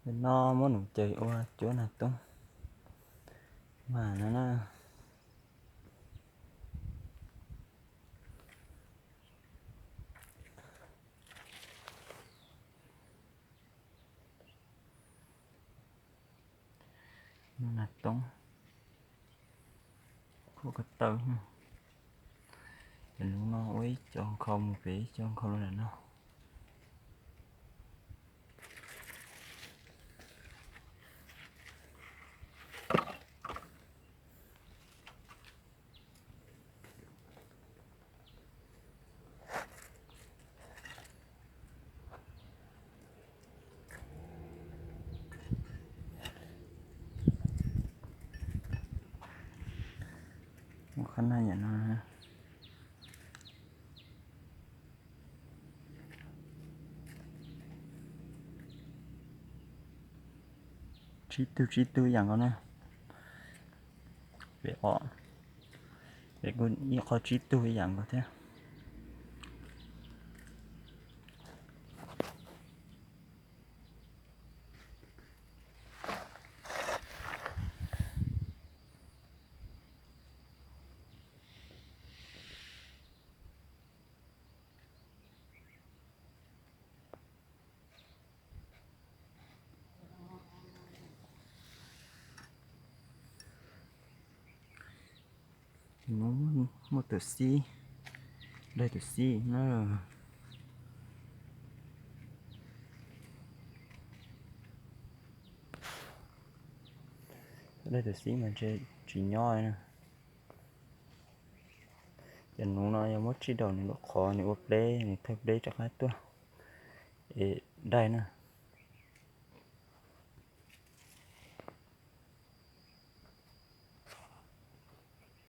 Nim no muab nws cawm ua cuab nas toob mas no na. Nas toob, khuam ko taw. Ces hnub no ua ib co nkhaus mus pem ib co nkhaus los ntawm no. Ua qhab na yam no. Tsib tug tsib tug ib yam nkaus na. Pem os, pem kuj ib qho tsib tug ib yam nkaus thiab. Ces muaj tus xib, daig tus xib na. Daig tus xib mas ntshe tsis nyob na. Ces hnub no yog muab tsij daus nws lub qhov nws ua pleb, nws thawj pleb rov qab tuaj es daig na.